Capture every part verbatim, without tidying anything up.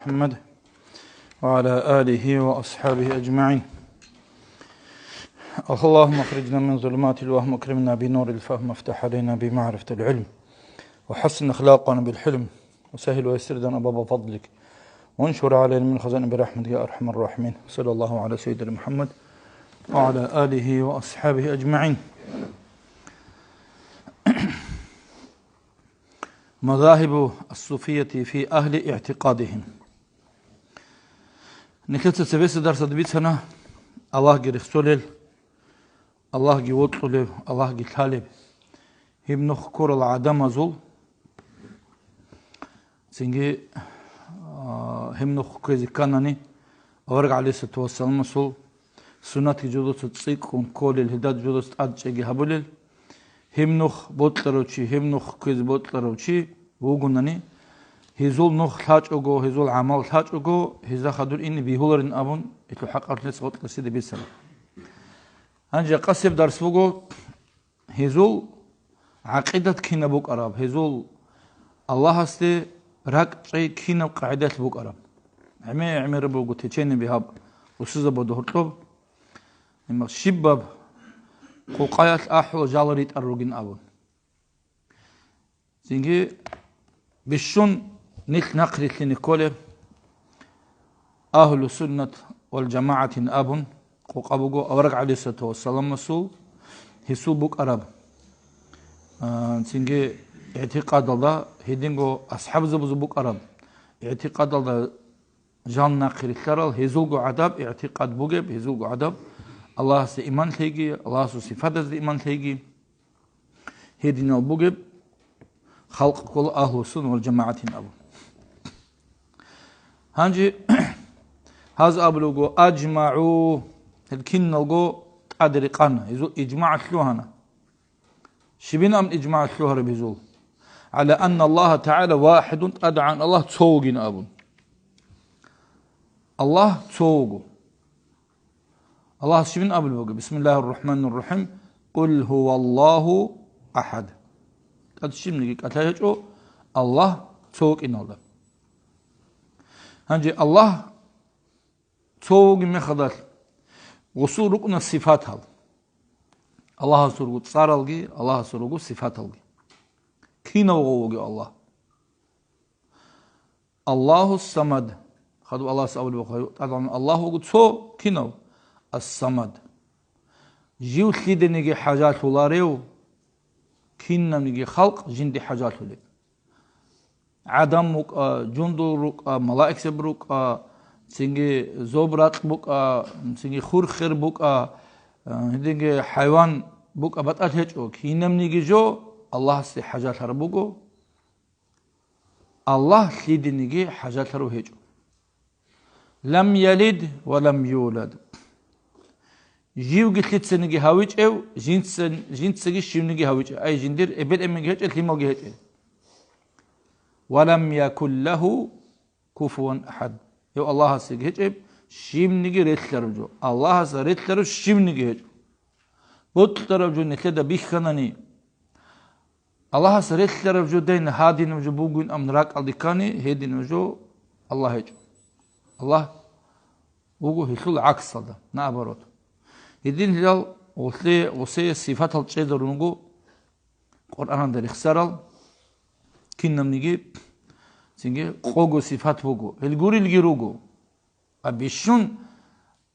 محمد وعلى آله وأصحابه أجمعين. اللهم أخرجنا من ظلمات الوهم وأكرمنا بنور الفهم وافتح علينا بمعرفة العلم وحسن أخلاقنا بالحلم وسهل ويسر لنا أبواب فضلك وانشر علينا من خزائن برحمتك يا أرحم الراحمين. صلى الله على سيدنا محمد وعلى آله وأصحابه أجمعين. مذاهب الصوفية في أهل اعتقادهم. Нилъеца цебеса дарсада бицана Аллагьги рехсолел, Аллагьги вокьулев, Аллагьги лъалеб, гьеб нух ккурал гӀадамазул, цинги, а, гьеб нух кквезе кканани, авараг гӀалейхиссалату вассаламасул суннатги жодоца цӀикӀкӀун кколел, гьелда жодоца тӀадчӀеги гьабулел, гьеб нух бокьарав чи, гьеб нух кквезе бокьарав чи вугонани, гьезул нух лъачӀого, гьезул гӀамал лъачӀого, гьезда хадур ине бегьуларин абун, гьелъул хӀакъалъулъ гъоркьа сиде бицана. Гьанже къасеб дарс буго, гьезул гӀакъидат кинаб букӀараб, гьезул Аллагьасде ракӀчӀей кинаб къагӀидалъ букӀараб. ГӀемер-гӀемер буго течениеби гьаб усизабуда гьоркьоб. Гьебмехалъ щибаб къокъаялъ ахӀула жал ритӀар ругин абун. Цинги бищун нилъ нахърилълъине кколеб, Агьлу Суннат вал ЖамагӀатин абун къокъа буго авараг гӀалейхиссалату вассаламасул гьесул букӀараб. А, цинги игӀтикъадалда гьединго асхӀабзабазул букӀараб игӀтикъадалда жал нахърилълъарал, гьезулго гӀадаб игӀтикъад бугеб, гьезулго гӀадаб Аллагьасде иман лъейги, Аллагьасул сифатазде иман лъейги. Гьединал бугеб халкъ ккола Агьлу Сунна вал ЖамагӀатин абун. Гьанже гьаз абулеб буго, «АжмагӀу», гьел киналго тӀаде рекъана, гьезул ижмагӀ лъугьана. Щибин абун ижмагӀ лъугьараб гьезул? «ГӀала анна Аллагьа тагӀала вахӀидун», тӀадегӀан Аллагь цо вугин абун. Аллагь цо вуго. Аллагьас щибин абулеб буго? Бисмиллагьир рахӀманир рахӀим. «Къул гьуваллагьу ахӀад». ТӀад щибниги кӀалъай гьечӀо Аллагь цо вукӀиналда. Гьанже Аллагь цо вугеб мехалдалъ гьесул рукӀуна сифатал. Аллагьасул руго цӀаралги, Аллагьасул руго сифаталги. Кинав гъов вугев Аллагь? Аллагьу Самад. Хадуб Аллагьас абулеб буго, тӀадегӀан Аллагь вуго цо кинав? Ас-Самад. Жив лъидениги хӀажалъуларев, кинабниги халкъ жинде хӀажалъулеб. ГӀадан букӀа, жундул рукӀа, малаикзаб рукӀа, цинги зоб-ракь букӀа, цинги хур-хер букӀа, гьединги хӀайван букӀа батӀалъи гьечӀо, кинабниги жо Аллагьасде хӀажалъараб буго. Аллагь лъидениги хӀажалъарав гьечӀо. Лам ялид ва лам юлад. Живги лъицаниги гьавичӀев, жинца-, жинцаги щивниги гьавичӀев. Ай, жиндир эбел-эменги гьечӀел, лъималги гьечӀел. Ва лам якул лагьу куфуван ахӀад. Гьев Аллагьасеги гьечӀеб, щивниги релълъарав жо. Аллагьас релълъарав щивниги гьечӀо. Бокьарав жо нилъеда бихьанани, Аллагьас релълъарав жо дайин гьадинав жо бугин абун ракӀалде ккани, гьединав жо Аллагь гьечӀо. Аллагь вуго гьелъул гӀаксалда, наоборот. Гьединлъидал гъулъе-, гъусее сифатал чӀезарун руго Къуръанада рехсарал, кинабниги цинги къого сифат буго, гьел гурелги руго. А бищун,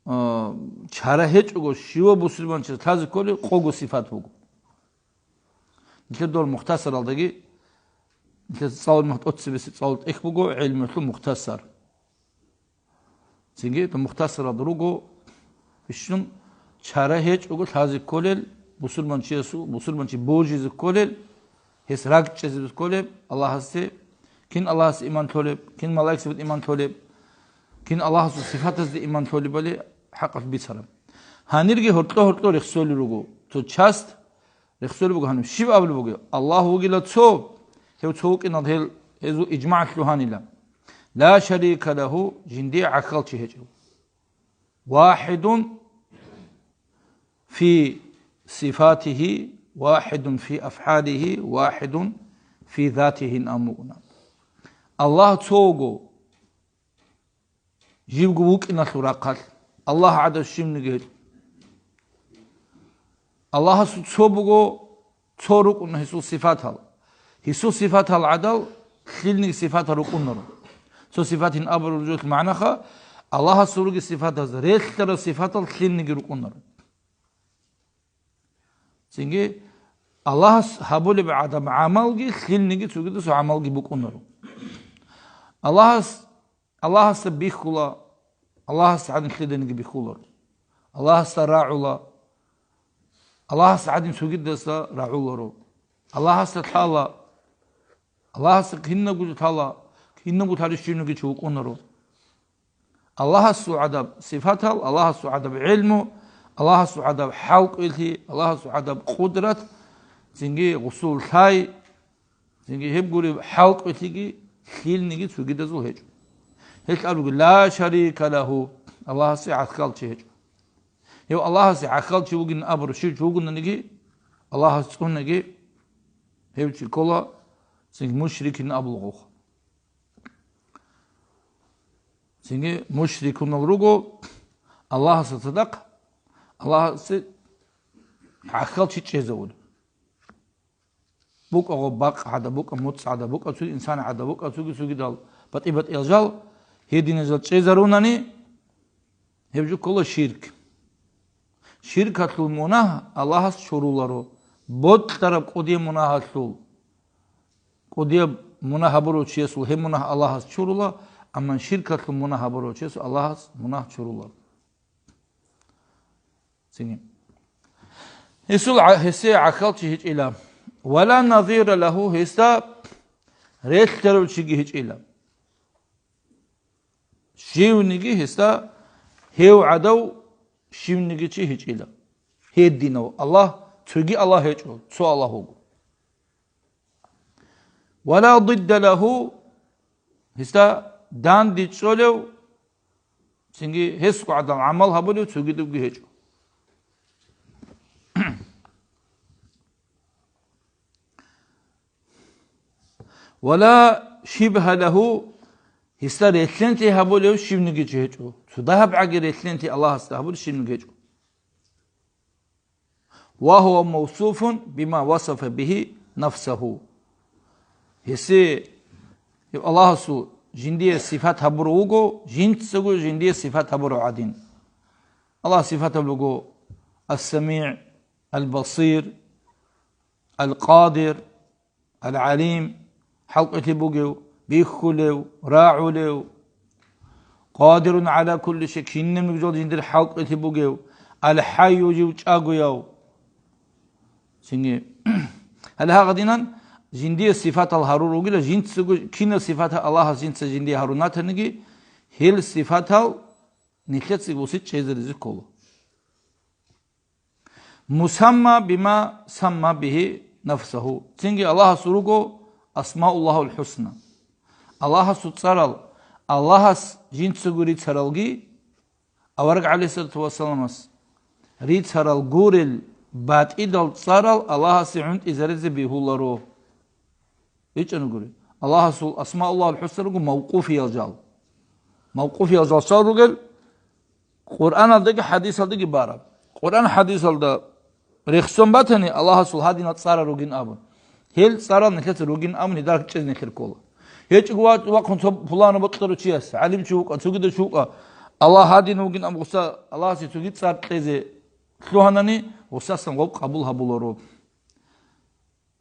а, чара гьечӀого щивав бусурманчияс лъазе кколеб къого сифат буго. Нилъер дол Мухтасаралдаги, нилъер цӀалул мухь-, тӀоцебесеб цӀалул тӀехь буго, гӀелмуялъул Мухтасар. Цинги дол Мухтасаралда руго, бищун чара гьечӀого лъазе кколел, бусурманчиясул, бусурманчи божизе кколел, гьес ракӀчӀезабизе кколеб Аллагьасде, кин Аллагьасде иман лъолеб, кин малаикзабазде иман лъолеб, кин Аллагьасул сифатазде иман лъолебали хӀакъалъ бицараб. Гьанирги гьоркьо-гьоркьо рехсолел руго. Цо часть рехсолеб буго гьаниб. Щиб абулеб бугеб? Аллагь вугила цо, гьев цо вукӀинал гьел, гьезул ижмагӀ лъугьанила. Ла шарика лагьу, жиндие гӀахьалчи гьечӀев. ВахӀидун фи сифатихи, вахӀидун фи афгӀалихи, вахӀидун фи затихин абун букӀуна. Аллагь цо вуго, Живго вукӀиналъул рахъалъ Аллагь гӀадав щивниги гьечӀо. Аллагьасул цо буго, цо рукӀуна гьесул сифатал. Гьесул сифатал гӀадал лъилниги сифатал рукӀунаро. Цо сифатин абураб жоялъул магӀнаха, Аллагьасул ругел сифатаз релълъарал сифатал лъилниги рукӀунаро. Цинги Аллагьас гьабулеб гӀадаб гӀамалги лъилниги цогидасул гӀамалги букӀунаро. Аллагьас, Аллагьасда бихьула, Аллагьасда гӀадин лъиданиги бихьуларо. Аллагьасда рагӀула, Аллагьасда гӀадин цогидасда рагӀуларо. Аллагьасда лъала, Аллагьасда кинабго лъала, кинабго лъалищинги чи вукӀунаро. Аллагьасул гӀадаб сифатал, Аллагьасул гӀадаб гӀелму, Аллагьасул гӀадаб хӀалкӀвелъи, Аллагьасул гӀадаб къудрат, цинги гъусул лъай, цинги гьеб гуреб хӀалкӀвелъиги лъилниги цогидазул гьечӀо. Гьелъ абуго: «Ла шарика лагьу», Аллагьасе гӀахьалчи гьечӀо. Гьев Аллагьасе гӀахьалчи вугин абурав щив чи вугонаниги, Аллагьас цӀунаги, гьев чи ккола цинги мушрикин абулгъуха. Цинги мушрикунал руго Аллагьасда цадахъ Аллагьасе гӀахьалчи чӀезавули. БукӀа гъо бакъ гӀада, букӀа муцӀ гӀада, букӀа цуги инсан гӀада, букӀа цуги-цугидал батӀи-батӀиял жал, гьединал жал чӀезарунани, гьеб жо ккола ширк. Ширкалъул мунагь Аллагьас чуруларо, бокьараб кӀудияб мунагьалъул. КӀудияб мунагь гьабурав чиясул гьеб мунагь Аллагьас чурула, амма ширкалъул мунагь гьабурав чиясул Аллагьас мунагь чуруларо. Цинги. Гьесул гӀа-, гьесие гӀахьалчи гьечӀила. «Ва ла назира лагьу», гьесда релълъарав чиги гьечӀила. Щивниги гьесда гьев гӀадав щивниги чи гьечӀила. Гьединав Аллагь, цоги Аллагь гьечӀо, цо Аллагь вуго. «Ва ла дидда лагьу», гьесда данде чӀолев, цинги гьесго гӀадал гӀамал гьабулев цогидавги гьечӀо. «Ва ла шибгьа лагьу», гьесда релълъенлъи гьабулев щивниги чи гьечӀо. Цо дагьаб гӀаги релълъенлъи Аллагьасда гьабулев щивниги гьечӀо. «Ва гьува мавсуфун бима васафа бигьи нафсагьу». Гьесие Аллагьасул жиндие сифат гьабурав вуго, жинцаго жиндие сифат гьабурав гӀадин. Аллагь сифатаб буго: Ас-СамигӀ, Ал-Басир, Ал-Къадир, Ал-ГӀалим, хӀалкъулъи бугев, бихьулев, рагӀулев, Къадирун гӀала кулли шай, кинабниги жал жиндир хӀалкъулъи бугев, Ал-ХӀайю, жив чӀагояв. Цинги, гьале гьагъадинан жиндие сифатал гьарурав вугила, жинцаго кинал сифатал Аллагьас жинца жиндие гьарун ратаниги, гьел сифатал нилъеца гуси чӀезаризе ккола. Мусамма бима самма бигьи нафсагьу. Цинги Аллагьасул руго Асмауллагьул ХӀусна. Аллагьасул цӀарал, Аллагьас жинцаго рицаралги, авараг гӀалайгьиссалату вассаламас рицарал гурел батӀидал цӀарал Аллагьасе гӀунтӀизаризе бигьуларо. БичӀчӀана гури. Аллагьасул Асмауллагьул ХӀусна руго мавкъуфиял жал. Мавкъуфиял жал щал ругел? Къуръаналдаги хӀадисалдаги бараб. Къуръан хӀадисалда рехсон батани, Аллагьасул гьадинал цӀарал ругин абун. Гьел цӀарал нилъеца ругин абун гьедар чӀезе нилъер ккола. ГьечӀого ва-, вахъун цо пуланаб бокьарав чияс, гӀалимчи вукӀа, цогидав чи вукӀа, Аллагь гьадин вугин абун гъуса Аллагьасе цоги цӀар кьезе лъугьанани, гъусасан гъоб къабул гьабуларо.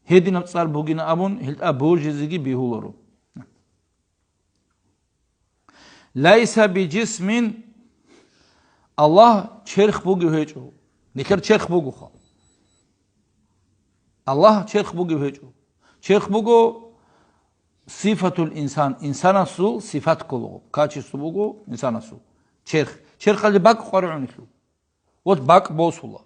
Гьединаб цӀар бугин абун, гьелда божизеги бигьуларо. Лайса биджисмин, Аллагь черх бугев гьечӀо. Нилъер черх бугоха. Аллагь черх бугев гьечӀо. Черх буго сифатул инсан, инсанасул сифат кколаго, качество буго инсанасул. Черх. Черхалде бакӀ къваригӀунелъул. Вот бакӀ босула.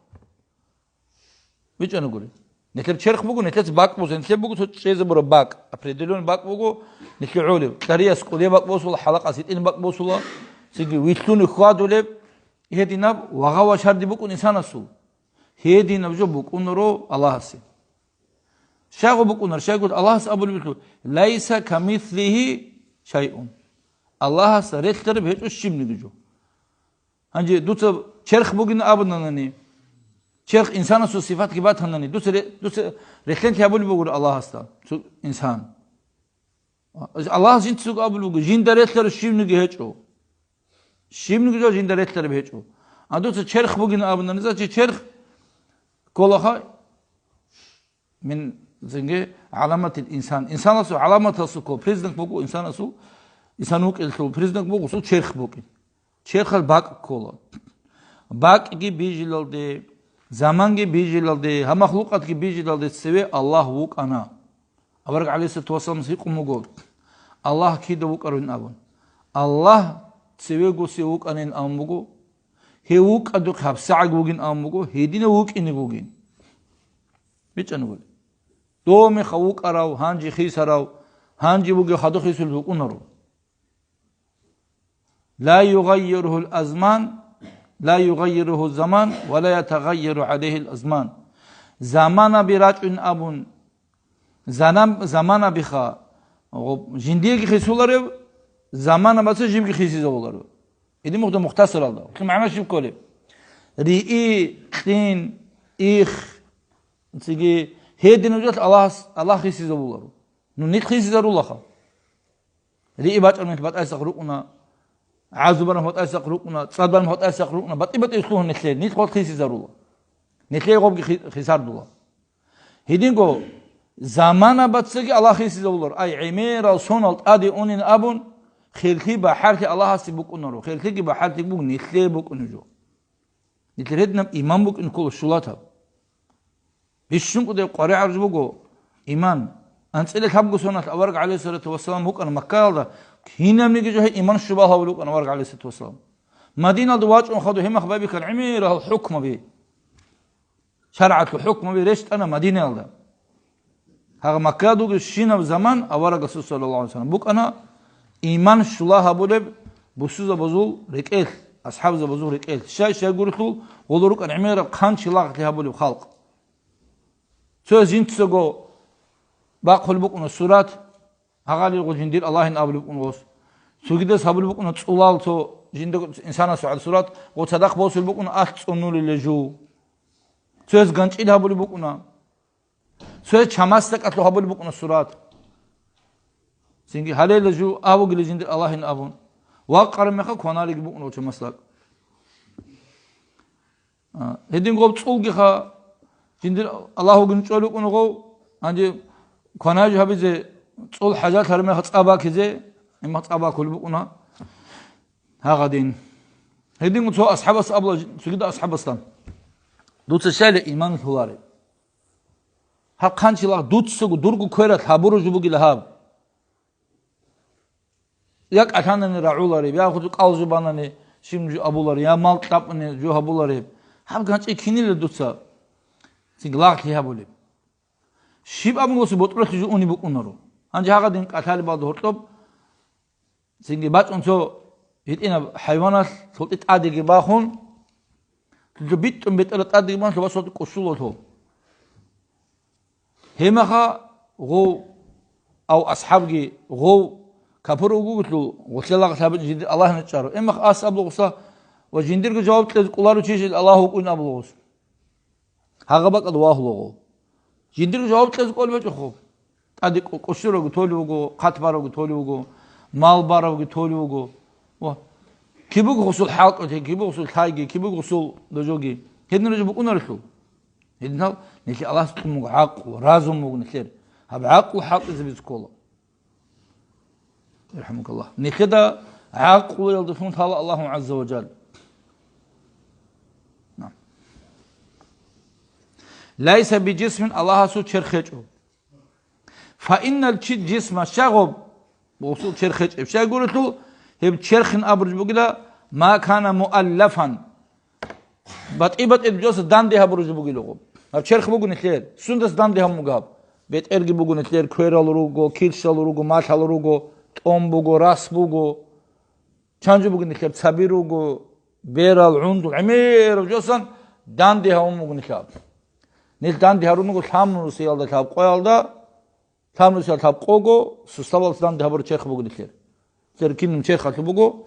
БичӀчӀана гури. Нилъер черх буго, нилъеца бакӀ босун. Нилъер буго цо чӀезабураб бакӀ, определённый бакӀ буго, нилъер гӀолеб. Кьарияс кӀудияб бакӀ босула, хӀалакъас гьитӀинаб бакӀ босула, цинги вилълъуни хьвадулеб, гьединаб вагъа-вачарди букӀун инсанасул. Гьединаб жо букӀунаро Аллагьасе. Щайгу букӀунар, щайгу Аллагьас абулеб буго: «Лайса камислигьи шайъун». Аллагьасда релълъараб гьечӀо щибниги жо. Гьанже дуца черх бугин абунанани, черх инсанасул сифатги батанани, дуца ре-, дуца релълъен лъабулеб бугур Аллагьасда, цо-, инсан. Аллагьас жинцаго абулеб буго, жинда релълъараб щибниги гьечӀо. Щибниги жо жинда релълъараб гьечӀо. А дуца черх бугин абунани, значит, черх кколаха мин, цинги, гӀаламатил инсан. Инсанасул гӀаламатасул ккола, признак буго инсанасул, инсан вукӀиналъул признак буго гъусул черх букӀин. Черхал бакӀ ккола. БакӀги бижилалде, заманги бижилалде, гьаб махлукъатги бижилалде цеве Аллагь вукӀана. Авараг гӀалайгьиссалату вассаламас гьикъун буго, Аллагь кида вукӀарин абун. Аллагь цевего цеве вукӀанин абун буго, гьев вукӀадухъе гьабсагӀаги вугин абун буго, гьединав вукӀине вугин. БичӀчӀана гури. Дов мехав вукӀарав, гьанже хисарав, гьанже вугев хадуб хисулев вукӀунаро. Ла югъаййирухул азман, ла югъаййируху заман, ва ла ятагъаййару гӀалайгьил азман. Заманаби рачӀун абун, занам-, заманабиха, гъоб-, жиндиеги хисуларев, заманабаца жибги хисизавуларев. Иди мухда мухтасаралда. Хъи магӀна щиб кколеб? Риъи, кьин, их, цинги гьедин нужелъ Аллагьас, Аллагь хисизавуларо. Ну, нилъ хисизарулаха. Риъи бачӀараб мехалъ батӀайсахъ рукӀуна, гӀазу бараб мехалъ батӀайсахъ рукӀуна, цӀад бараб мехалъ батӀайсахъ рукӀуна, батӀи-батӀи лъугьун нилъее, нилъ гъолъ хисизарула. Нилъее гъобги хи-, хисардула. Гьединго заманабацаги Аллагь хисизавулар, ай, гӀемерал сонал тӀаде унин абун, херлъи бахӀарлъи Аллагьасе букӀунаро, херлъиги бахӀарлъи буго нилъее букӀунеб жо. Нилъер гьединаб иман букӀин ккола щулатаб. Бищунго деб къваригӀараб жо буго иман. АнцӀила лъабго соналъ авараг гӀалайгьиссалату вассалам вукӀана Маккаялда, кинабниги жо гьей иман щубал гьавулев вукӀана авараг гӀалайгьиссалату вассалам. Мадиналда вачӀун хадуб гьеб мехалъ байбихьараб гӀемерал хӀукмаби, шаргӀалъул хӀукмаби рещтӀана Мадинаялда. Гьагъа Маккаялда вугебщинаб заман аварагасул, саллаллагьу гӀалайгьи вассалам, букӀана иман щула гьабулеб бусурбабазул рекӀелъ, асхӀабзабазул рекӀелъ. Щай-щай гурелъул, гъоло рукӀана гӀемераб хъанчи лагълъи гьабулеб халкъ. Цояс жинцаго бахъулеб букӀуна сурат, гьагъалил гъо жиндир Аллагьин абулеб букӀун гъос. Цогидас гьабулеб букӀуна цӀулал цо жиндаго инсанасухъ сурат, гъо цадахъ босулеб букӀуна алъ цӀунулел жу. Цояс ганчӀил гьабулеб букӀуна. Цояс чамасдакӀалъур гьабулеб букӀуна сурат. Цинги гьалел жу абугила жиндир Аллагьин абун. Вакъараб мехалъ кваналиги букӀуна гъо чамасдакӀ. А, гьедин гъоб цӀулгиха, жиндир Аллагь вугин чӀвалев вукӀуна гъов, гьанже кванай жо гьабизе, цӀул хӀажат гьармехалъ цӀа бакизе, имах цӀа бакулеб букӀуна гьагъадин. Гьедин цо асхӀабас абула, цогидал асхӀабасда: «Дуца щайила иман лъолареб? Гьаб хъанчила дуцаго, дурго квералъ гьабураб жо бугила гьаб». Я кӀалъанани рагӀулареб, я хутӀ кӀал жо банани щиб жо абулареб, я мал кьабуни жо гьабулареб. Гьаб ганчӀи кинила дуца цинги лагълъи гьабулеб? Щиб абун гъосул ботӀролъи жо унеб букӀунаро. Гьанже гьагъадин кӀалъалебалда гьоркьоб цинги бачӀун цо гьитӀинаб хӀайваналъ лъутӀи тӀадеги бахун, лъутӀи битӀун бетӀераб тӀадеги бахун, лъугьа-сорти кӀущулалъул. Гьемаха гъов, ав асхӀабги гъов, капур вугогулъул, гъулъе лагълъи гьабун жиндир Аллагьна чӀаро. Гьемах ас абула гъуса ва жиндирго жаваб кьезе кӀоларо чи жил Аллагь вукӀун абула гъус. Гьагъа бакӀалда вагьула гъов. Жиндирго жаваб кьезе кӀолеб гьечӀохъо. ТӀаде кӀу-, кӀущуравги толев вуго, хъат баравги толев вуго, мал баравги толев вуго. Ва киб буго гъусул хӀалкӀолъи, киб буго гъусул лъайги, киб буго гъусул дожоги. Гьедин ружа букӀунарелъул. Гьединал нилъер Аллагьас кьун буго гӀакълу, разум буго нилъер. Гьаб гӀакълу хӀалтӀизабизе ккола. Ярхамукаллагь. Нилъеда гӀакълуялдалъун лъала Аллагьу гӀазза ва жал. На. Лайса биджисмин, Аллагьасул черх гьечӀо. Фаиннал чи-, джисма, щай гъоб гъусул черх гьечӀеб? Щай гурелъул, гьеб черхин абурж бугила, ма кана муаллафан. БатӀи-батӀи жоса данде гьабурж бугила гъоб. Гьаб черх буго нилъер. Сундас данде гьабун буго гьаб? БетӀерги буго нилъер, кверал руго, килщал руго, малъал руго, тӀом буго, рас буго. Чанжу бугин нилъер цаби руго, берал, гӀундул, гӀемерал жосан данде гьавун буго нилъаб. Нилъ данде гьарун буго лъабнусиялда лъабкъоялда, лъабнусиялда лъабкъого суставалца данде гьабураб черх буго нилъер. Гьеб кинаб черхалъуб буго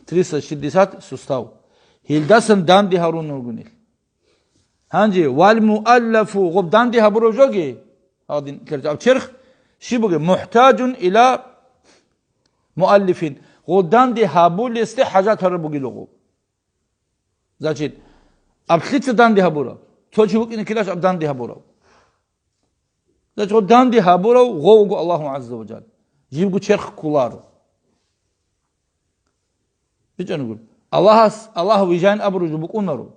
триста шестьдесят сустав. Гьелдасан данде гьарун ругонел. Гьанже, вал муаллафу, гъоб данде гьабурав жоги, гьадин, аб черх, щиб бугеб? Мухтажун ила муаллифин. Гъоб данде гьабулесде хӀажат гьарурав бугила гъоб. Значит, аб лъица данде гьабурав? Цо чи вукӀине ккеларищ аб данде гьабурав? Значит, гъоб данде гьабурав гъов вуго Аллагьу гӀазза ва жалла. Жибго черх кколаро. БичӀана гури. Аллагьас, Аллагь вижайин абурав жо букӀунаро.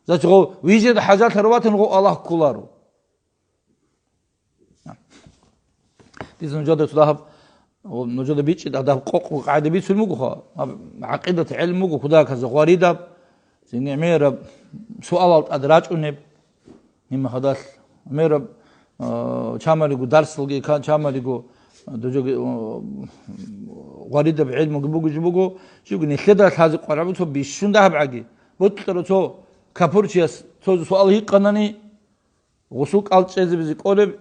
Значит, гъов вижеда хӀажат гьарав ватани, гъов Аллагь кколаро. Дица нужеда цо дагьаб, о, нужеда бичӀчӀи дагьаб къокъ къагӀида бицун бугоха, гьаб гӀакъидат гӀелм буго, кудаказда гъваридаб, цинги гӀемераб суалал тӀад рачӀунеб, гьимахадал гӀемераб, а, чамалиго дарсалги, ка-, чамалиго, а, дужоги, а, гъваридаб гӀелмуги буго жо буго, жуги нилъеда лъазе къвараб цо бищун дагьаб гӀаги. Бокьарав цо капурчияс цо суал гьикъанани, гъусул кӀал чӀезабизе кӀолеб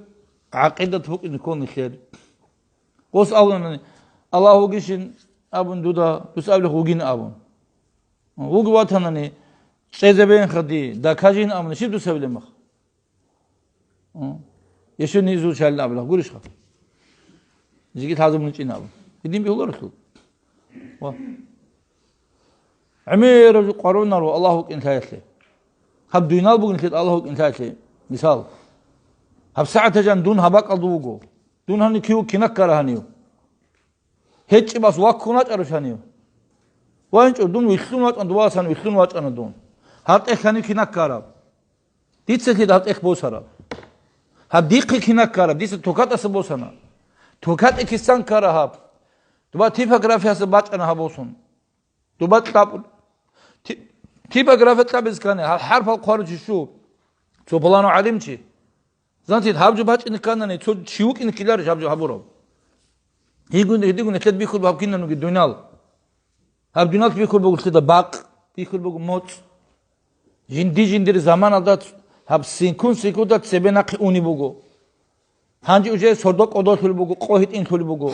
гӀакъидат букӀине ккола нилъер. Гъос абунани, Аллагь вугищин абун дуда, дус абилахъ вугин абун. Вуги ватанани, чӀезабеинха ди, дакажин абуни, щиб дус абилеб мах? Ещё не изучалин абилахъ, гурищха? Жиги лъазабун чӀин абун. Гьедин бихьуларелъул. Ва. ГӀемераб жо къварунаро Аллагь вукӀин лъаялъе. Гьаб дуйнал бугин лъетӀа Аллагь вукӀин лъаялъе. Мисал, гьаб сагӀатажан дун гьаб бакӀалда вуго. Дун гьанив кив кинаккара гьанив? ГьечӀебас ваккун вачӀарав гьанив? ВанчӀо дун вилълъун вачӀана, дубасан вилълъун вачӀана дун. Гьаб тӀехь гьанив кинаккараб? Дица лъида гьаб тӀехь босараб? Гьаб дихъе кинаккараб? Дица токатӀаса босана. ТокатӀе кисан ккара гьаб? Дуба типографияса бачӀана гьаб босун. Дуба кьаб-, ти-, типография кьабиз ккани, гьал хӀарпал хъварав чи щу? Цо пуланав гӀалимчи. Значит, гьаб жо бачӀине кканани, цо чи вукӀине ккеларищ гьаб жо гьабурав? Гьигун, гьедигун нилъер бихьулеб гьаб кинабниги дунял. Гьаб дунял бихьулеб буго лъида бакъ, бихьулеб буго моцӀ. Жинди-жиндир заманалда ц-, гьаб секунд-секунда цебе нахъе унеб буго. Гьанже уже сордо кӀодолъулеб буго, къо гьитӀинлъулеб буго.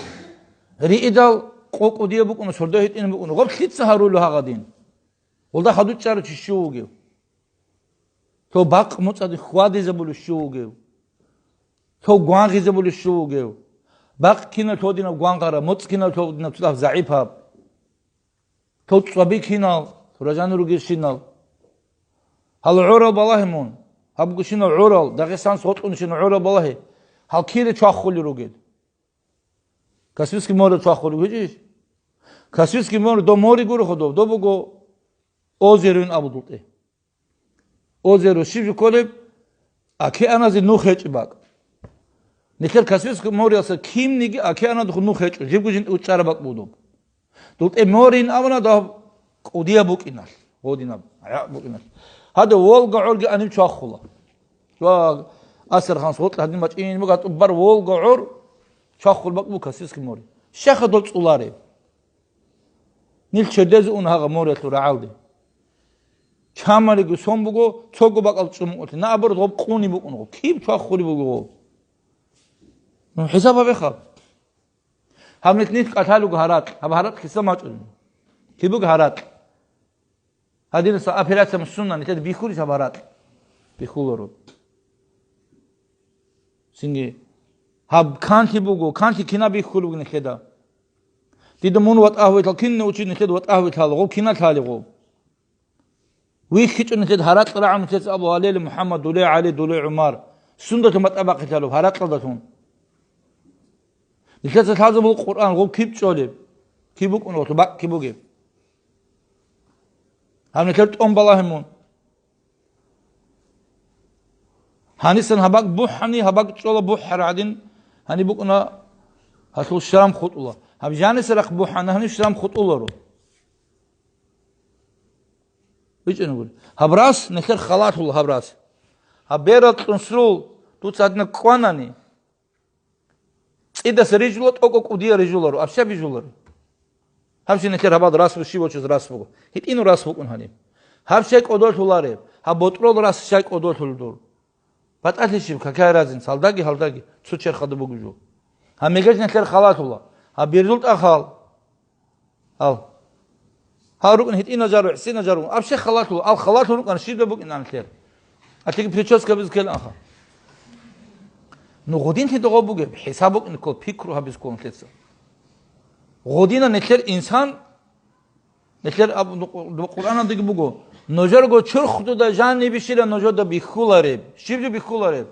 Риидал къо кӀудияб букӀуна, сордо гьитӀинаб букӀуна. Гъоб лъица гьарулев гьагъадин? Гъолда хадуб чӀарав чи щив вугев? Цо бакъ моцӀадин хьвадизабулев щив вугев? Цо гвангъизабулев щив вугев? Бакъ кинав лъодинаб гвангъараб, моцӀ кинав лъодинаб цо дагь загӀипаб? Цо цӀваби кинал, цо ражана ругелщинал. Гьал гӀорал балагье мун, гьаб буго щинал гӀорал, Дагъистанас гъоркьунщинал гӀорал балагье. Гьал кире чвахулел ругел? Каспийский море чвахулел гьечӀищ? Каспийский море, доб море гуро ходов, доб буго озероян абу дултӀе. Озеро щиб жо кколеб? Океаназе нух гьечӀеб бакӀ. Нилъер Каспийский мореялъа кинниги океанадухъ нух гьечӀо, жибго жин учӀараб бакӀ буго доб. ДултӀе морин абуна доб кӀудияб букӀиналъ, гъодинаб гӀакъ букӀиналъ. Гьадин Волга гӀорги гьанив чвахула. Ва Астраханас гъоркьа гьадин бачӀин буго, гьатӀуб бар Волга гӀор чвахул бакӀ буго Каспийский море. Щай ха дол цӀулареб? Нилъ чердезе ун гьагъа мореялъул рагӀалде. Чамалиго сон буго, цого бакӀал чӀумукӀулъе. Наоборот, гъоб къуни букӀунгъо. Киб чвахулеб буго гъоб? Ну, хӀисаб гьабеха. Гьаб нилъ, нилъ кӀалъалуго гьаракь. Гьаб гьаракь хиса мачӀулин. Киб буго гьаракь? Гьадинаса операция муссунна нилъеда бихьулищ гьаб гьаракь? Бихьуларо. Цинги гьаб канлъи буго, канлъи кинаб бихьулеб буго нилъеда? Дида мун ватӀа гьавилал, кинни учи нилъеда ватӀа гьавилал, гъов кина лъали гъов? ВихьичӀо нилъеда гьаракь рагӀун нилъеца абу гьалели МухӀаммад, дуле ГӀали, дуле ГӀумар. Сундалъун батӀа бахъилъалуб гьаракьалдалъун. Нилъеца лъазабул Къуръан, гъов киб чӀолеб? Киб букӀун гъолъу бакӀ киб бугеб? Гьаб нилъер тӀон балагье мун. Гьанисан гьаб бакӀ бухӀани, гьаб бакӀ чӀола бухӀараб гӀадин, гьаниб букӀуна гьалъул шрам хутӀула. Гьаб жаниса рахъ бухӀана, гьаниб шрам хутӀуларо. БичӀчӀана гури. Гьаб рас, нилъер халалъула гьаб рас. Гьаб берал кьунсрул дуца гьадинаб кӀванани, цӀидаса рижула, тӀокӀо кӀудия рижуларо, абща бижуларо. Гьаб щай нилъер гьабал рас буго, щивав чияс рас буго. ГьитӀинав рас букӀун гьаниб. Гьаб щай кӀодолъулареб, гьаб ботӀрол рас щай кӀодолъулеб дур? БатӀалъи щиб, какая разница, гьалдаги, гьалдаги, цо черхалда буго жо. Гьаб мегеж нилъер халалъула. Гьаб берзул тӀахал. Ал. Гьал рукӀун гьитӀина жару, гӀисина жару. Аб щай халалъул, ал халалъул рукӀана, щиб букӀин анлъер. Алъиги прическа бизкел анха. Ну, гъудинлъи догъо бугеб, хӀисаб букӀин ккол, пикру гьабиз кколун лъеца. Гъудина нилъер инсан, нилъер аб-, ну, ну, Къуръаналдаги буго. Нужерго чурхдуда жанибищила нужеда бихьулареб. Щиб жо бихьулареб?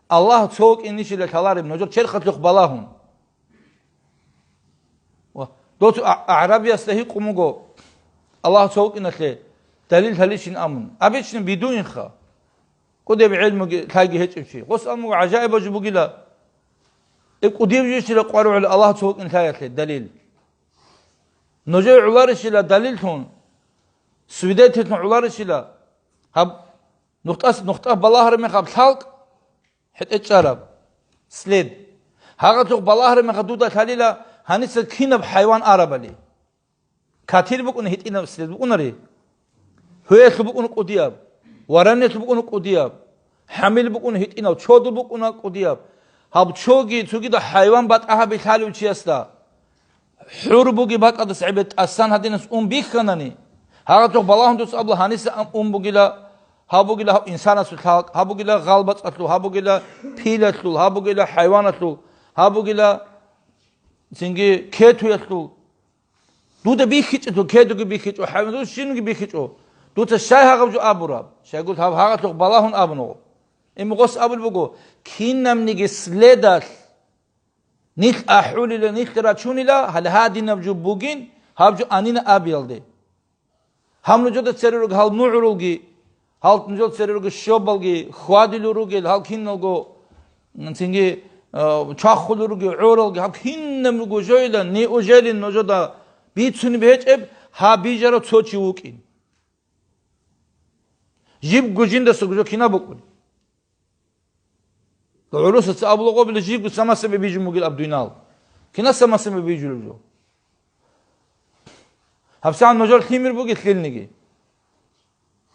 Аллагь цо вукӀинищила лъалареб, нужер черхалъухъ балагьун. Ва доцу а-, агӀрабиясда гьикъун буго, Аллагь цо вукӀиналъе далил гьалищин абун. Абични бидуинха. КӀудеб гӀелмуги лъайги гьечӀев чи. Гъос абун буго, гӀажаибаб жо бугила. Э, кӀудив жищила къваригӀула Аллагь цо вукӀин лъаялъе далил. Нужее гӀоларищила далиллъун, свидетельлъун гӀоларищила, гьаб нухтӀас-, нухтӀа балагьараб мехаб лъалкӀ, хӀетӀе чӀараб, след. Гьагъалъухъ балагьараб мехалъ дуда лъалила гьаниса кинаб хӀайван арабали. Катир букӀуна гьитӀинаб след букӀунари. Гьуялъул букӀуна кӀудияб, варанялъул букӀуна кӀудияб, хӀамил букӀуна гьитӀинаб, чодул букӀуна кӀудияб. Гьаб чоги цогидал хӀайван батӀа гьаби лъалев чиясда. ХӀур бугеб бакӀалдаса гӀебе тӀасан гьадинас ун бихьанани, гьагъалъухъ балагьун дуца абла гьаниса ам ун бугила, гьаб бугила гьаб инсанасул лъалкӀ, гьаб бугила гъалбацӀалъул, гьаб бугила пилалъул, гьаб бугила хӀайваналъул, гьаб бугила цинги кетуялъул. Дуда бихьичӀо, дуда кедуги бихьичӀо, хӀайван дуда щинги бихьичӀо. Дуца щай гьагъаб жо абураб? Щайгурелъул гьаб гьагъалъухъ балагьун абуна. Им гъос абулеб буго, кинабниги следалъ Нилъ ахӀулила, нилъ рачунила, гьале гьадинаб жо бугин, гьаб жо анина абиялде. Гьаб нужеда цере руго гьал мугӀрулги, гьал нужеда цере руго щобалги, хьвадулел ругел, гьал киналго, цинги, а, чвахулел ругел гӀоралги, гьаб кинаб руго жойила, неужели нужеда бицунеб гьечӀеб, гьаб бижарав цо чи вукӀин? Жибго жиндасаго жо кинаб букӀун? ГӀурусаца абула гъобила жибго самасабе бижун бугил аб дуйнал. Кинас самасабе бижулеб жо? ГьабсагӀат нужер лъимер бугел лъилниги.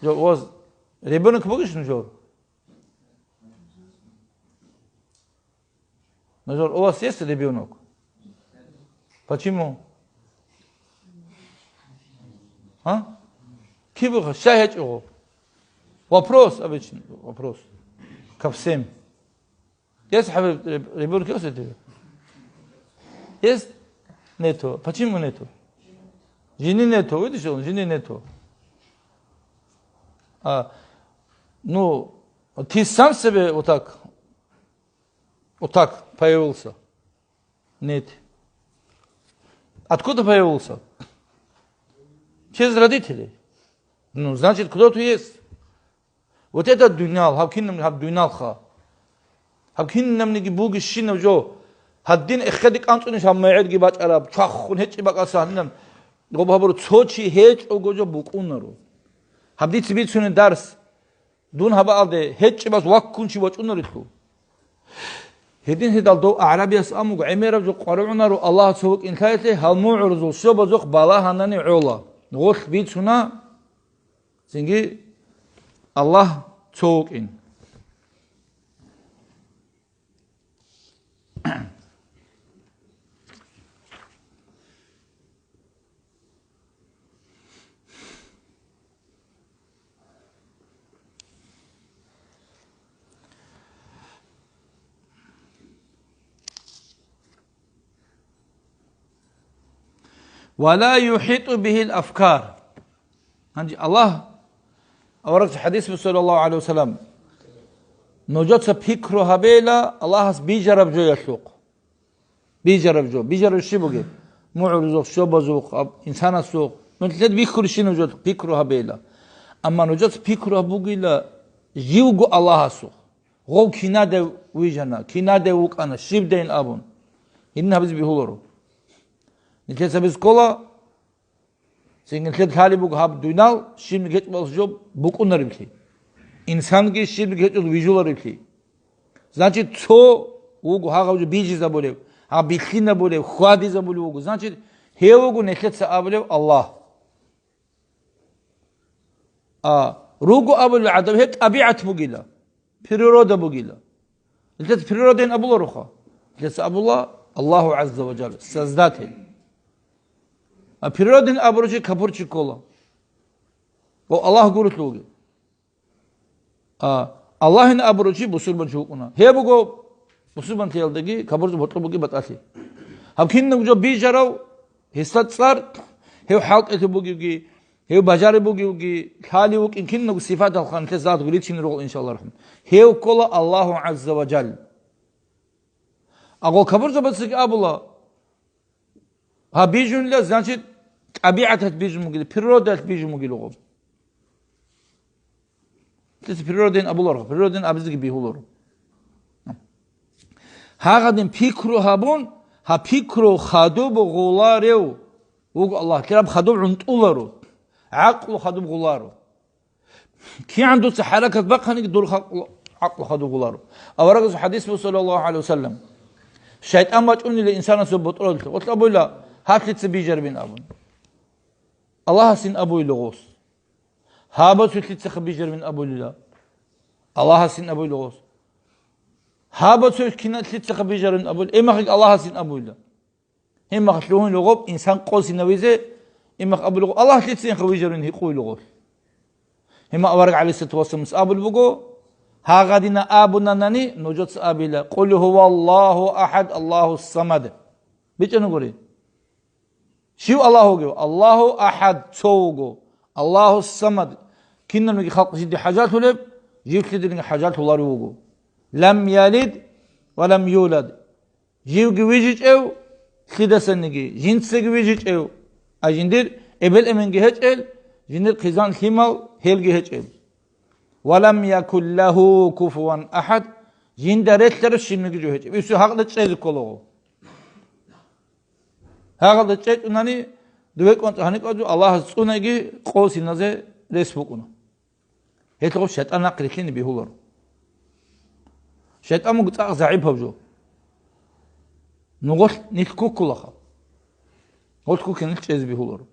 Жо, у вас ребёнок бугищ нужер? Нужер, у вас есть ребёнок? Почему? А? Кибуха, щай гьечӀого? Вопрос обычный, вопрос. Ко всем. Есть, хӀабиб, ребёнок есть у тебя? Есть? Нету. Почему нету? Жени нету, видишь, он, жени нету. А, ну, ты сам себе вот так, вот так появился? Нет. Откуда появился? Через родителей. Ну, значит, кто-то есть. Вот это дуйнал, гьаб кинаб, гьаб дуйналха. Гьаб кинабниги бугищинаб жо. Гьадин эхеде кӀанцӀунищ гьаб мегӀерги бачӀараб, чвахун гьечӀеб бакӀалса гьадинаб. Гъоб гьабуру цо чи гьечӀого жо букӀунаро. Гьаб дица бицунеб дарс. Дун гьабаалде гьечӀебаз ваккун чи вачӀунарелъул. Гьедин гьедал дов агӀрабияс амуго гӀемераб жо къваригӀунаро Аллагь цо вукӀин лъаялъе, гьал мугӀрузул щобазухъ балагьанани гӀола. Гъолъ бицуна, цинги Аллагь цо вукӀин. ولا يحيط به الأفكار. Гьанже Аллагь, аварагас хӀадис буго, саллаллагьу гӀалайгьи ва саллам, нужеца пикру гьабейла Аллагьас бижараб жоялъухъ. Бижараб жо. Бижараб щиб бугеб? МугӀрузухъ, щобазухъ, аб-, инсанасухъ. Нилъеда бихьулищинаб жо пикру гьабейла. Амма нужеца пикру гьабугила живго Аллагьасухъ. Гъов кинадев вижана, кинадев вукӀана, щибдейин абун. Гьедин гьабизе бегьуларо. Нилъеца бискола, цинги нилъеда лъалеб буго гьаб дуйнал щибниги гьечӀеб жо букӀунареблъи. Инсанги щибниги гьечӀеб вижулареблъи. Значит, цо вуго гьагъаб жо бижизабулев, гьаб бихьинабулев, хьвадизабулев вуго. Значит, гьев вуго нилъеца абулев Аллагь. А, руго абулел гӀадаб гьеб тӀабигӀат бугила, природа бугила. Нилъеца природайин абулароха. Нилъеца абула, Аллагьу гӀазза ва жалла, Создатель. А природный абурав чи капурчи ккола. Ва Аллагь гурелъул вугев. А, Аллагьин абурав чи бусурбан чи вукӀуна. Гьеб буго бусурбанлъиялдаги капурзаб гьоркьоб бугеб батӀалъи. Гьаб кинабго жо бижарав, гьесда цӀар, гьев хӀалтӀулев бугевги, гьев бажариб бугевги, лъалев вукӀин кинабго сипатал ханлъе зат гуричине ругъул, иншаллагь рахман. Гьев ккола Аллагьу гӀазза ва жал. Агъо капурзабацаги абула, гьаб бижунила, значит, тӀабигӀаталъ бижун бугила, природалъ бижун бугила гъоб. Лъица природин абуларо, природин абизеги бигьуларо. Гьагъадин пикру гьабун, гьаб пикру хадуб гъуларев вуго Аллагь, лъираб хадуб гӀунтӀуларо, гӀакълу хадуб гъуларо. КигӀан дуца хӀаракат бахъаниги, дур халкъ гӀакълу хадуб гъуларо. Аварагас хадис буго, саллаллагьу гӀалайгьи ва саллам, шайтӀан бачӀунила инсанасул ботӀролъе, гъолъ абуйла, гьаб лъица бижарабин абун. Аллагьасин абуйла гъос. Гьаб цо лъицаха бижарабин абулила. Аллагьасин абуйла гъос. Гьаб цо кина лъицаха бижарабин абул, имахъги Аллагьасин абуйла. Гьимахъ лъугьун ругъоб инсан къосинавизе, имахъ абулев, Аллагь лъицинха вижарин гьикъуй ругъолъ. Гьима авараг гӀалайгьиссалату вассаламас абулеб буго, гьагъадина абунанани, нужеца абила, «Къул гьуваллагьу ахӀад, Аллагьус самад». БичӀана гури. Щив Аллагь вугев? Аллагьу ахӀад, цо вуго. Аллагьус самад. Кинабниги халкъ жинде хӀажалъулеб, жив лъидениги хӀажалъуларев вуго. Лам ялид ва лам юлад. Живги вижичӀев, лъидасаниги, жинцаги вижичӀев, а жиндир эбел-эменги гьечӀел, жиндир хъизан-лъимал гьелги гьечӀел. Ва лам якул лагьу куфуван ахӀад, жинда релълъарав щибниги жо гьечӀеб. Ису гьагъда чӀезе кколаго. Гьагъда чӀечӀунани, дуве кӀванцӀ гьаникӀазу Аллагьас цӀунаги къосиназе рес букӀуна. Гьелъго шайтӀан нахъ рилълъине бигьуларо. ШайтӀан буго цӀакъ загӀипаб жо. Нугъулъ нилъ куккулаха. Гъулъ кукки нилъ чӀезе бигьуларо.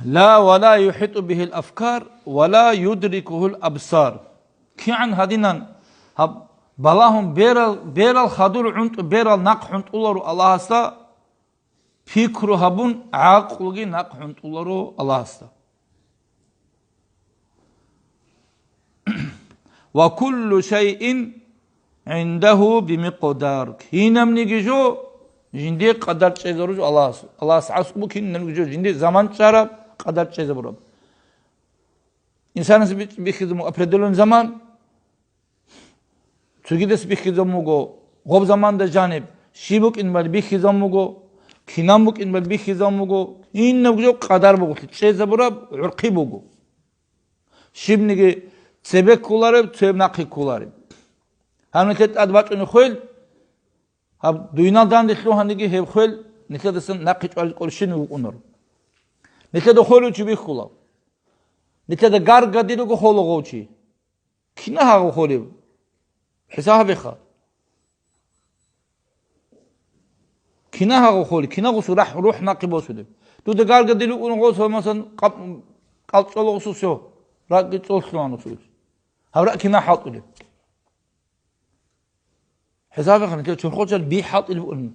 Ла ва ла юхӀитӀу бигьил афкар ва ла юдрикугьул абсар. КигӀан гьадинан гьаб балагьун берал, берал хадур гӀунтӀу, берал нахъ гӀунтӀуларо Аллагьасда, пикру гьабун, гӀакълуги нахъ гӀунтӀуларо Аллагьасда. Ва куллу шайин гӀиндагьу бимикъдар. Кинабниги жо жинде къадар чӀезаружу Аллагьас. Аллагьас гӀасу бу кинабниги жо жинде заман чӀараб, къадар чӀезабураб. Инсанас би-, бихьизабун определённый заман, цогидас бихьизабун буго, гъоб заманда жаниб, щиб букӀин бали бихьизабун буго, кинан букӀин бали бихьизабун буго, иннаб жо къадар бугулъи, чӀезабураб гӀурхъи буго. Щибниги цебе кколареб, цеб нахъе кколареб. Гьанже тӀад бачӀунеб хвел, гьаб дуйнал данде лъугьаниги гьеб хвел нилъедасан нахъе чӀвазе кӀолщинав вукӀунаро. Нилъеда холев чи бихьула. Нилъеда гаргадируго холо гъов чи. Кина гьагъу холев? ХӀисаб гьабеха. Кина гьагъу холев? Кина гъусу рахӀ-, рухӀ нахъе босулеб? Дуда гаргадил вукӀун гъосо, масан, къаб-, кӀалцӀола гъусу, всё. РакӀги цӀолъуан гъусу. Гьаб ракӀ кина хӀалтӀулеб? ХӀисаб гьабеха, нилъер чорхолчал би хӀалтӀулеб букӀун.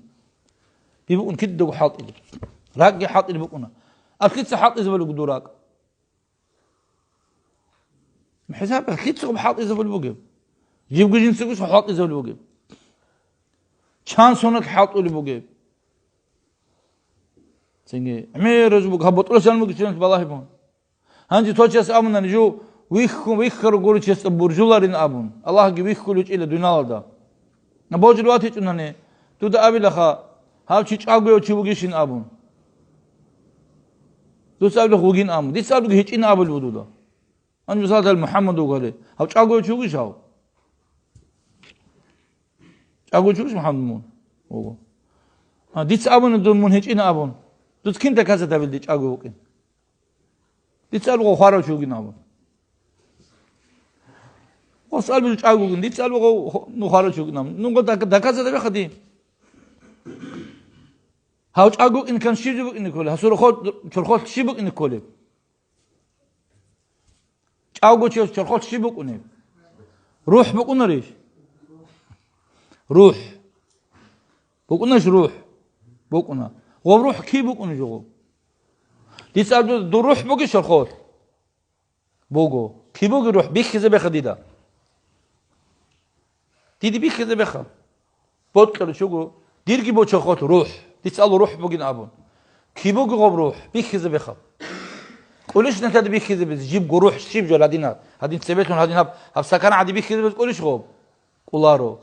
Би букӀун кидаго хӀалтӀулеб. РакӀги хӀалтӀулеб букӀуна. Аслица хӀалтӀизабулеб буго дур ракӀ. ХӀисаб гьабеха, лъицаго хӀалтӀизабулеб бугеб? Живго жинцаго хӀалтӀизабулеб бугеб? Чан соналъ хӀалтӀулеб бугеб? Цинги гӀемер буго, гьаб ботӀросиан буго чияс балагьибун. Гьанже цо чияс абунани, жо вихьун, вихьарав гури чиясда буржуларин абун, Аллагьги вихьулев чӀила дуниялалда. Божул ватичӀунани, дуда абилаха, гьав чи чӀагояв чи вугищин абун. Дуца абилаха вугин абун. Дица абилаха гьечӀин абулеб буго дуда. Гьанже мисалда МухӀаммад вугали, гьав чӀагояв чи вугищ гьав? ЧӀаго чи вугищ МухӀаммад мун? Вуго. А, дица абуна дун мун гьечӀин абун. Дуца кин доказать гьабилди чӀаго вукӀин? Дица абуго хварав чи вугин абун. Ва суал бижу чӀаго вугин, дица абуго хо-, ну хварав чи вугин абун. Ну, го дак-, доказать гьабеха дие. Гьав чӀаго вукӀин ккан щиб букӀине кколеб? Гьасул рохол-, чорхолъ щиб букӀине кколеб? ЧӀаго чияс чорхолъ щиб букӀунеб? РухӀ букӀунарищ? РухӀ. БукӀунаш рухӀ? БукӀуна. Гъоб рухӀ киб букӀунеб жо гъоб? Дица аб-, дур рухӀ бугищ, чорхол? Буго. Киб бугеб рухӀ? Бихьизабеха дида. Диде бихьизабеха. Бокьарав чуго. Дирги бо, чорхол, рухӀ. Дица абула рухӀ бугин абун. Киб бугеб гъоб рухӀ? Бихьизабеха. КӀолищ нилъеда бихьизабизе жибго рухӀ щиб жо гьадинаб? Гьадин цебелъун гьадин гьаб, гьаб стакан гӀади бихьизабизе кӀолищ гъоб? КӀоларо.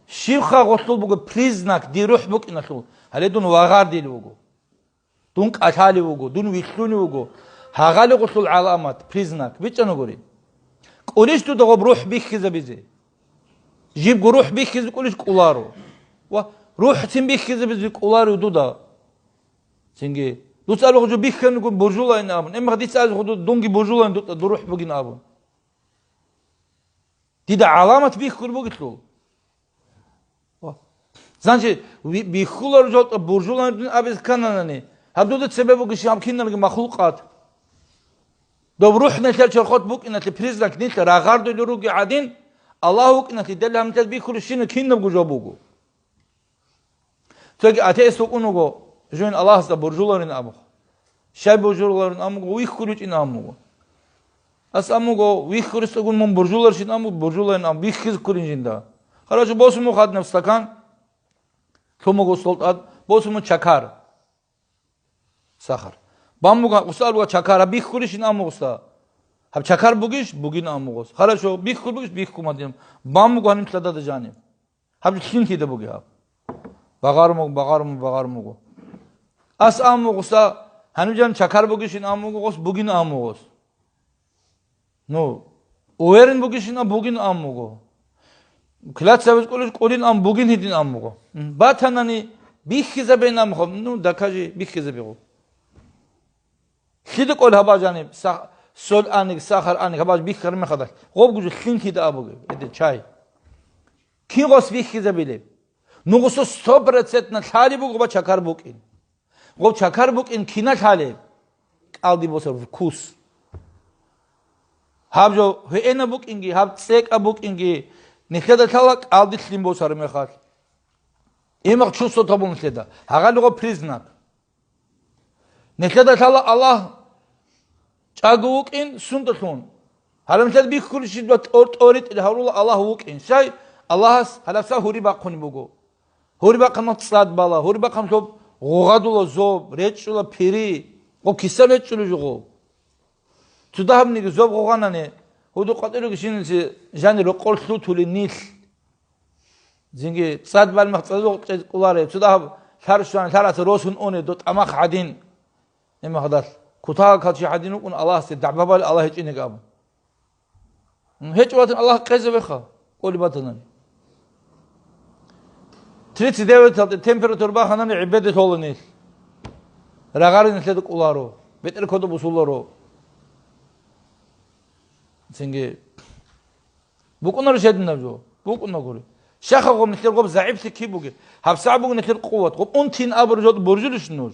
Щибха гъолъул буго признак дир рухӀ букӀиналъул? Гьале дун вагъардил вуго. Дун кӀалъалев вуго, дун вилълъунев вуго. Гьагъали гъолъул гӀаламат, признак. БичӀчӀана гури. КӀолищ дуда гъоб рухӀ бихьизабизе? Жибго рухӀ бихьизе кӀолищ? КӀоларо. Ва рухӀцин бихьизабизе кӀоларев дуда? Цинги. Дуца абула гъо жо бихьаниго буржулайин абун. Эмма дица абула гъо дунги буржулайин дутӀа, дур рухӀ бугин абун. Дида гӀаламат бихьулеб бугелъул. Значит, ви-, бихьулареб жо буржулареб дин абизе ккананани, гьаб дуда цебе бугищ гьаб киналги махлукъат? Доб рухӀ нилъер чорхол букӀиналъе признак нилъ рагъардулел ругел гӀадин, Аллагь вукӀиналъе дел гьаб нилъер бихьулебщинаб кинабго жо буго. Цоги атеист вукӀун вуго, жугьин Аллагьасда буржуларин абухъ. Щай буржуларин абун вуго, вихьуличӀин абун вуго. Ас абун вуго, вихьулесдагун мун буржуларищин абун вуго, буржуларин абун, вихьизе ккурин жинда. Хорошо, босун мун гьадинаб стакан, лъун буго стол тӀад, босун мун чакар. Сахар. Бан буго гъуса абула чакар, гьаб бихьулищин абун вуго гъуса. Гьаб чакар бугищ? Бугин абун вуго гъос. Хорошо, бихьул бугищ? Бихьун гьадин. Бан буго гьаниб лъадада жаниб. Гьаб лъим кида бугеб гьаб? Багъармуг, багъармуг, багъармуго. Ас абун вуго гъуса, гьаниб жан чакар бугищин абун вуго гъос, бугин абун вуго гъос. Ну, уверен бугищин абун, бугин абун вуго. Кляцабиз кӀолищ, кӀолин абун, бугин гьедин абун вуго. М, батанани бихьизабейин абун вуго, ну, дакажи, бихьизабе гъо. Лъида кӀолеб гьаб жаниб са-, соль аниг, сахар аниг, гьаб бихьараб мехалдалъ? Гъобго жо лъим кида абуге, эде чай. Кин гъос бихьизабилеб? Ну, гъосул сто процентно лъалеб буго гъоба чакар букӀин. Гъоб чакар букӀин кина лъалеб? КӀалди босар вкус. Гьаб жо гьуинаб букӀинги, гьаб цӀекӀаб букӀинги, нилъеда лъала кӀалди лъим босараб мехалъ. Имах чувствовать гьабун нилъеда. Гьагъали гъо признак. Нилъеда лъала Аллагь чӀаго вукӀин сундалъун. Гьале нилъеда бихьулищ ва тӀор-, тӀоритӀил гьарула Аллагь вукӀин. Щай? Аллагьас гьалабса гьури бахъунеб буго. Гьури бахъан цӀад бала, гьури бахъан лъоб гъугъадула зоб, речӀчӀула пири, гъо киса речӀчӀулеб жо гъо. Цо дагьабниги зоб гъугъанани, гьудул къватӀируги шинизе жани рокъор лъутулин нилъ. Цинги цӀад балмах цӀадугъ чӀезкъуларев, цо дагьаб лъар щван, лъараца росун уне, до тӀамах гӀадин. Имахадалъ, кутакал чи гӀадин вукӀун Аллагьасде дагӀба бали Аллагь гьечӀинеги абун. М, гьечӀо ватан Аллагь къезабеха, кӀолеб батанани. Тридцать девяталде температура баханани гӀебеде лъола нилъ. Рагъари нилъеда кӀоларо, бетӀер кодоб бусуларо. Цинги букӀунаро щединаб жо? БукӀунагури. Щаха гъоб нилъер гъоб загӀиплъи киб бугеб? ГьабсагӀ буго нилъер къуват. Гъоб унтин абур жо боржулищ нуж?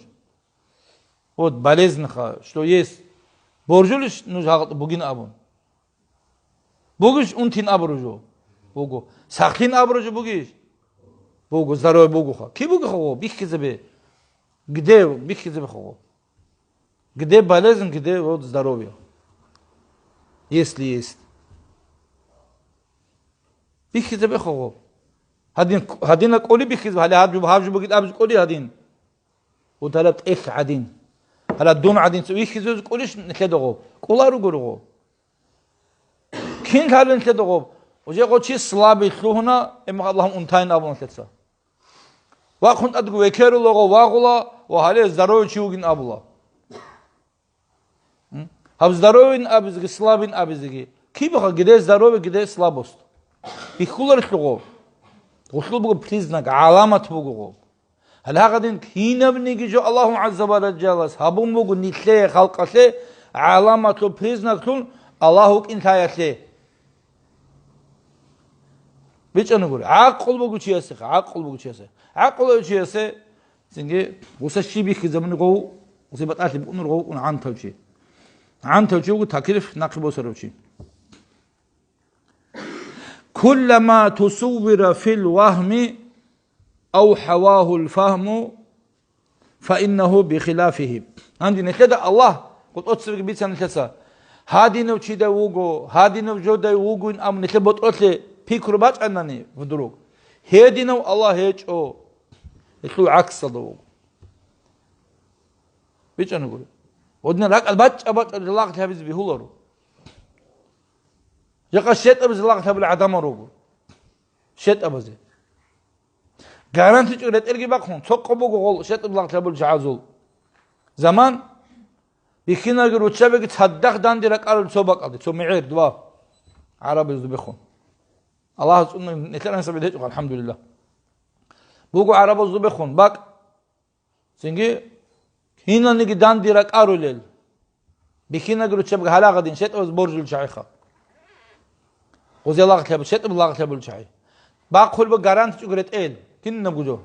Вот, болезнь ха, что есть. Боржулищ нуж гьагъ бугин абун? Бугищ унтин абуру жо? Буго. Сахлъин абуру жо бугищ? Буго, здоровье буго ха. Ки буго ха, биххизабе? Где биххизабе ха? Где болезнь, где вот здоровье? Если есть. Биххизабе ха. Гьадин, гьадина кӀоли биххизабе, гьале гьаб жо, гьаб жо бугит аб кӀоли гьадин. Удала тӀехь гӀадин. Гьала дун гӀадин цо вихьизуз кӀулищ нилъеда гъо? КӀула руго руго. Кин лъалин нилъеда гъо? Уже гъо чи слабый лъугьуна, эмма Аллагьун унтайин абун нилъеца. Вахъун тӀадго векерула гъо вагъула ва гьале здоровый чи вугин абула. М? Гьаб здоровин абизеги, слабин абизеги. Кибаха гиде здоровье, гиде слабость? Бихьуларелъул гъо. Гъулъул буго признак, гӀаламат буго гъо. Гьале гьагъадин кинабниги жо Аллагьу гӀазза ва жаллас гьабун буго нилъее халкъалъе гӀаламатлъун, признаклъун Аллагь вукӀин лъаялъе. БичӀана гури, гӀакъул буго чиясе, гӀакъул буго чиясе. ГӀакъулав чиясе, цинги, гъуса щиб бихьизабуни гъов, гъуса батӀалъи букӀунар гъов вукӀун гӀантав чи. ГӀантав чи вуго таклиф нахъе босарав чи. Куллама тусуввира фил вагьми ав хавагьул фагьму, фаиннагьу бихилафигьи. Гьанже нилъеда Аллагь къотӀоцебеги бицана нилъеца, гьадинав чидай вуго, гьадинав жодай вугин, амма нилъер ботӀролъе пикру бачӀанани вдруг, гьединав Аллагь гьечӀо, гьелъул гӀаксалда вуго. БичӀана гури. Гьедин ракӀалде бачӀа-бачӀа лагълъи гьабизе бегьуларо. Жакъа щетӀабазе лагълъи гьабулел гӀадамал руго. ЩетӀабазе. ГарантичӀого ретӀелги бахъун, цо къо буго гъол щетӀаб лагълъи гьабулел чагӀазул. Заман, бихьинаги руччабиги цадахъ данде ракӀарал цо бакӀалде, цо мегӀер, два. ГӀарабазда бехун. Аллагьас цӀуна нилъер гьесабе гьечӀо, алхӀамдулиллагь. Буго гӀарабазда бехун бакӀ. Цинги киналниги данде ракӀарулел. Бихьинаги руччабиги гьалагъадин, щетӀабаз боржулел чагӀиха. Гъузе лагълъи гьабу, щетӀаб лагълъи гьабулел чагӀи. Бахъулеб гарантичӀого ретӀел, кинабго жо.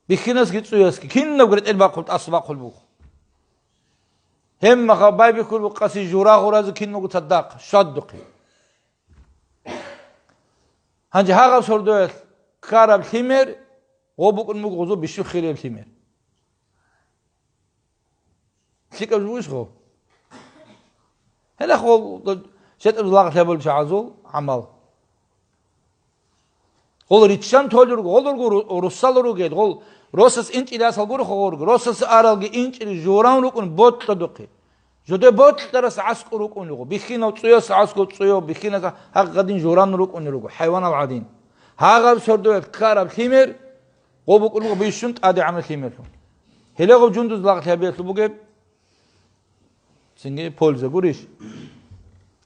Бихьинасги цӀуясги, кинабго ретӀел бахъул, тӀаса бахъулеб буго. Гьебмаха байбихьулеб къаси жура гъуразе киналго цадахъ, щвадухъе. Гьанже гьагъаб сордоялъ ккараб лъимер, гъо букӀун буго гъозул бищун хириял лъимер. ЛъикӀаб жо бугищ гъо? Гьеле гъо щетӀаб лагълъи гьабулел чагӀазул гӀамал. Гъол риччан толел руго, гъол руго ру-, руссал ругел, гъол росас инчӀел ясал гуро гъо руго, росас аралги инчӀел журан рукӀун бокьадухъе. Жодой бокьарас гӀаскӀур рукӀунел руго, бихьинав цӀуяс гӀаскӀур цӀуяв, бихьинас гьагъадин журан рукӀунел руго, хӀайванал гӀадин. Гьагъаб сордоялъ ккараб лъимер, гъо букӀун буго бищун тӀадегӀанаб лъимерлъун. Гьеле гъоб жундуз лагълъи гьабиялъул бугеб? Цинги польза гурищ?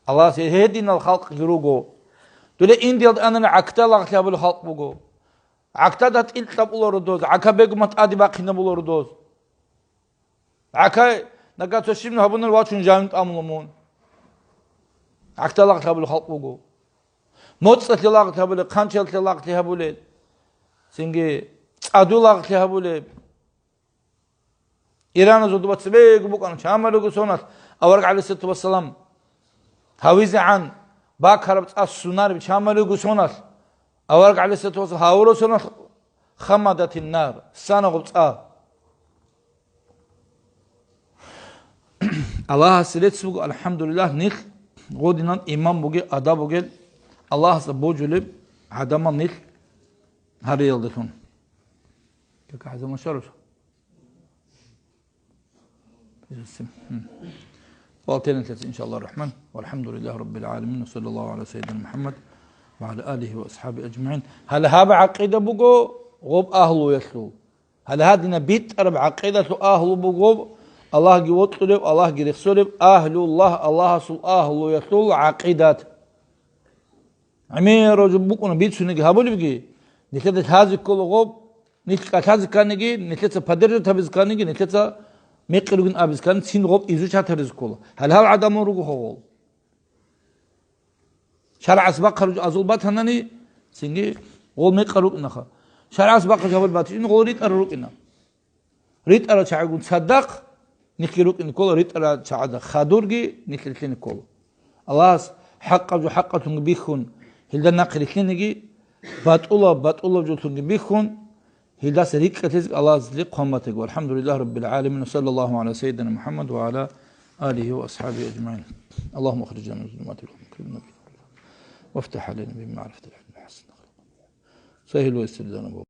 Аллагьас гьединал халкъги руго. Доле Индиялда анани гӀакда лагълъи гьабулел халкъ буго. ГӀакдада тӀил кьабуларо доз, гӀака бегумат тӀаде бахъинабуларо доз. ГӀакай, нага цо щиб гьабунар вачун жавин тӀамула мун. ГӀакда лагълъи гьабулел халкъ буго. МоцӀалъе лагълъи гьабулел, хъанчалъе лагълъи гьабулел. Цинги цӀаду лагълъи гьабулеб. Ираназул дуба цебего букӀана, чамалиго соналъ авараг гӀалайгьиссалату вассалам гьавизегӀан бакараб цӀа сунареб, чамалиго соналъ авараг гӀалайгьиссалату вассалам гьавурав соналъ хамадатин нар, санагъуб цӀа. Аллагьасе рецц буго, алхӀамдулиллагь, нилъ гъодинан иман бугел, адаб бугел, Аллагьасда божулеб гӀадамал нилъ гьариялдалъун. Кака гӀадамал шарус? Валтенилъаца, иншааллагь рахман. Валхамдулиллагь раббил гӀаламин. Ва саллаллагьу гӀала сайидина МухӀаммад ва гӀала алигьи ва асхӀабигьи ажмагӀин. Гьале гьаб гӀакъида буго гъоб агьлуялъул. Гьале гьадина битӀараб гӀакъидалъул агьлу буго, Аллагьги вокьулев, Аллагьги рехсолев, агьлуллагь, Аллагьасул агьлуялъул гӀакъидат. ГӀемерал жо букӀуна бицунеги гьабулебги, нилъеда лъазе ккола гъоб, нилъ кӀалъазе кканиги, нилъеца поддерживать гьабизе кканиги, нилъеца мекъи ругин абизе ккани, цин гъоб изучать гьаризе ккола. Гьале гьал гӀадамал руго гъо гъол. ШаргӀас бахъараб жо азул батанани, цинги гъол мекъа рукӀинаха. ШаргӀас бахъараб жо гьабал батичӀин гъол ритӀарал рукӀина. РитӀарал чагӀигун цадахъ нилъги рукӀине ккола, ритӀарал чагӀазда хадурги нилъ рилълъине ккола. Аллагьас хӀакъаб жо хӀакъалъунги бихьун, гьелда нахъ рилълъинеги, батӀулаб батӀулаб жолъунги бихьун, гьелдаса рикӀкӀалъизеги Аллагьасде хъван батаги. ВалхӀамдулиллагьи раббил гӀаламин. Ва саллаллагьу гӀала сайидина МухӀаммад ва гӀала алигьи ва асхӀабигьи ажмагӀин. Аллагьумма ахрижна мин зулуматил вагьми ва акримна бинурил гӀилми. Вафтахь гӀалайна бимагӀрифатил гӀилми ва хӀассин ахлакъана. Сагьил ва яссир лана